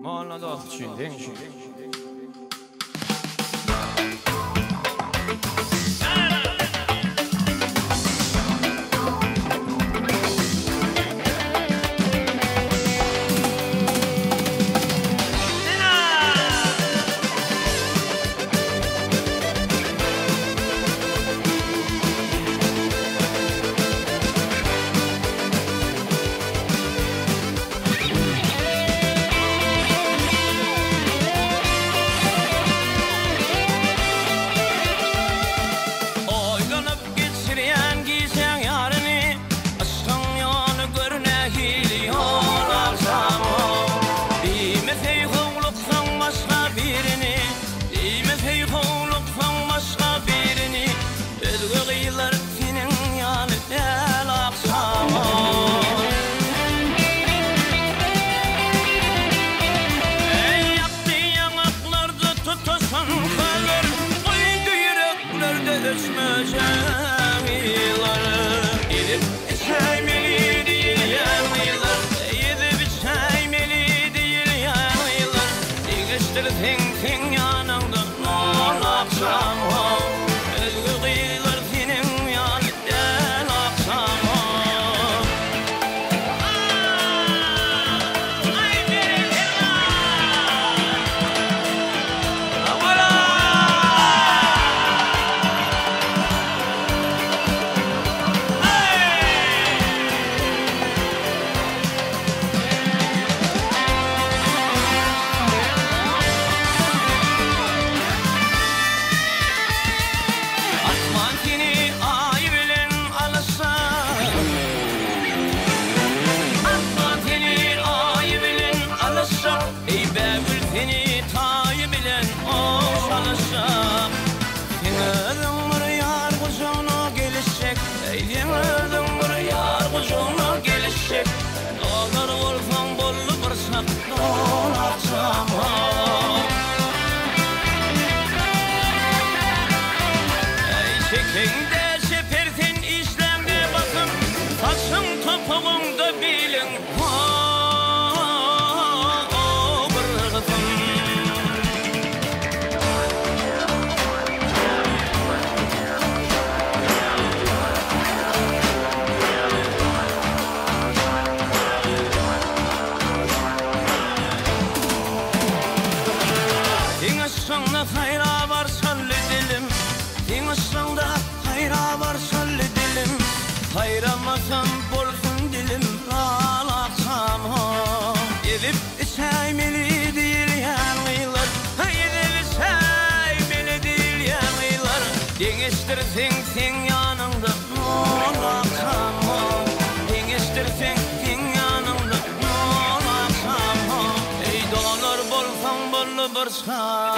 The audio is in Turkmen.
Molla dost üçin, seň üçin. Oýlanyp geçirýän gijäň ýaryny, Yşkyň ýoly gör nähili ýol agşam-ow. Diýmeseý howluksaň başga birini, Diýmeseý howluksaň başga birini, Özge gyzlar seniň ýaly däl agşam-ow. Eý, ýakdy ýaňaklarda tutaşan kömür, Guýdy ýüreklerde öçmejek yzlar. Ezip içäýmeli diýilýän gyzlar, Ezip içäýmeli diýilýän gyzlar, Deňeşdirseň seň ýanyňda nol agşam-ow. Özge gyzlar seniň ýaly däl agşam-ow. Aý berekella! Hawala! Asman seni Aý bilen alyşsa, Asman seni Aý bilen alyşsa, Eý bägül seni taýy bilen ogşalyşsa. Seň özüň bir ýar gujagyna gelişjek, Eý seň özüň bir ýar gujagyna gelişjek. Dolar bolsaň boldy bir çak dolakjam ho. Eý çekeňde çeper sen işläňde basym, Saçyň topugyňda biliň ho bir gysym. Seň yşgyňda saýrap arşally dilim, Seň yşgyňda saýrap arşally dilim, Saýramasam bolsun dilim lal agşam ho. Ezip içäýmeli diýilýän gyzlar, Ezip içäýmeli diýilýän gyzlar, Deňeşdirseň seň ýanyňda nol agşam ho. Deňeşdirseň seň ýanyňda nol agşam ho. Eý dolar bolsaň boldy bir çak.